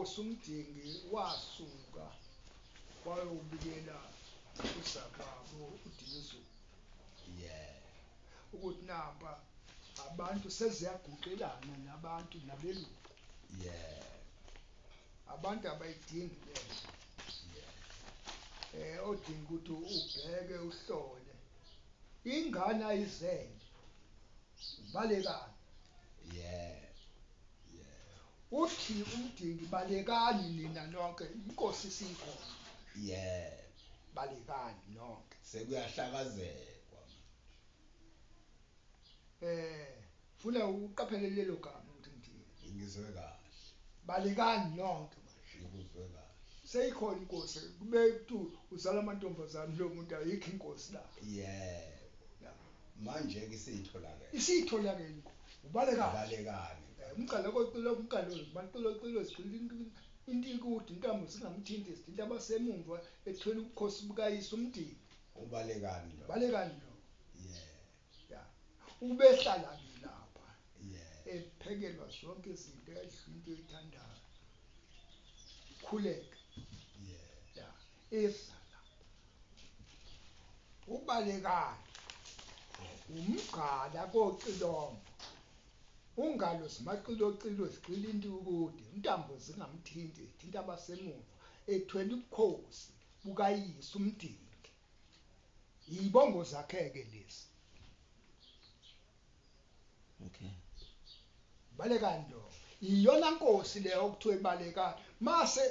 Inkosi uMdingi wasuka wayobikela uzakwabo uDinizulu ukuthi nampa abantu seziyaguqelana nabantu nabelungu. Abantu abayidingi lento. Odinga ukuthi ubheke uhlole ingane ayizele, ubalekani. Uthi uMdingi, balekani nina nonke, inkosi isikhona. Balekani nonke. Sekuyahlakazekwa. Funa uqaphele lelo gama ukuthi ngithini. Ngizwe kahle. Balekani nonke manje. Ngikuzwe kahle. Seyikhona inkosi, kube kuthi uzala amantombazane lo muntu, ayikho inkosi la. Manje ke isitholakele. Isitholakele inkosi. Ubalekani. Ubalekani. Umqalo koqilo umqalo maqilo qilo sigcina into ikude intambo singamthinti sithinta abasemumva ethwele ubukhosi bukayise uMdingi. Ubalekani lo. Balekani lo. Ubehlala ke lapha. Ephekelwa zonke izinto, edla into oyithandayo. Khuleka. Edla lapha. Ubalekani. Umgqala kocilongo. Ungalo zimaqilocilo zigxila into ukude, intambo zingamthinti, zithinta abasemuva, ethwele ubukhosi bukayise uMdingi. Yibongo zakhe-ke lezi. Okay. Balekani lo. Iyona nkosi leyo okuthiwa ibalekani. Mase